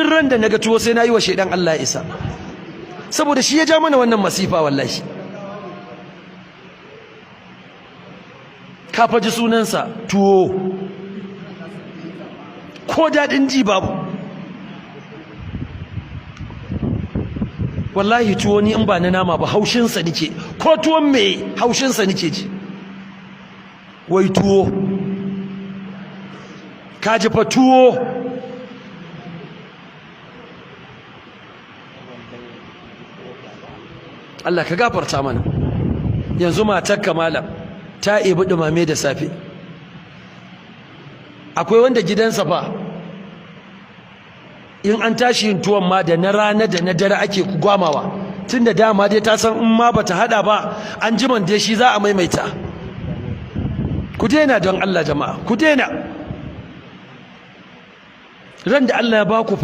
Duk ran da naga tuwo sai nayi wa shedan Allah ya isa, saboda shi ya ja mana wannan masifa. Wallahi ka faji sunansa tuwo, ko daɗin ji babu. Wallahi tuwo ni in ba na nama ba haushinsa nike, ko tuwon me haushinsa nike ji. Wai tuwo, ka ji fa tuwo. Allah ka gafarta mana. Yanzu matar kamala ta ebi dumame da safe. Akwai wanda gidansa fa in an tashi yin tuwon ma da na rana da na dare ake gwamawa, tunda dama dai ta san in ma bata hada ba an jiman dai shi za a maimaita. Ku daina don Allah jama'a, ku daina. Ran da Allah ya ba ku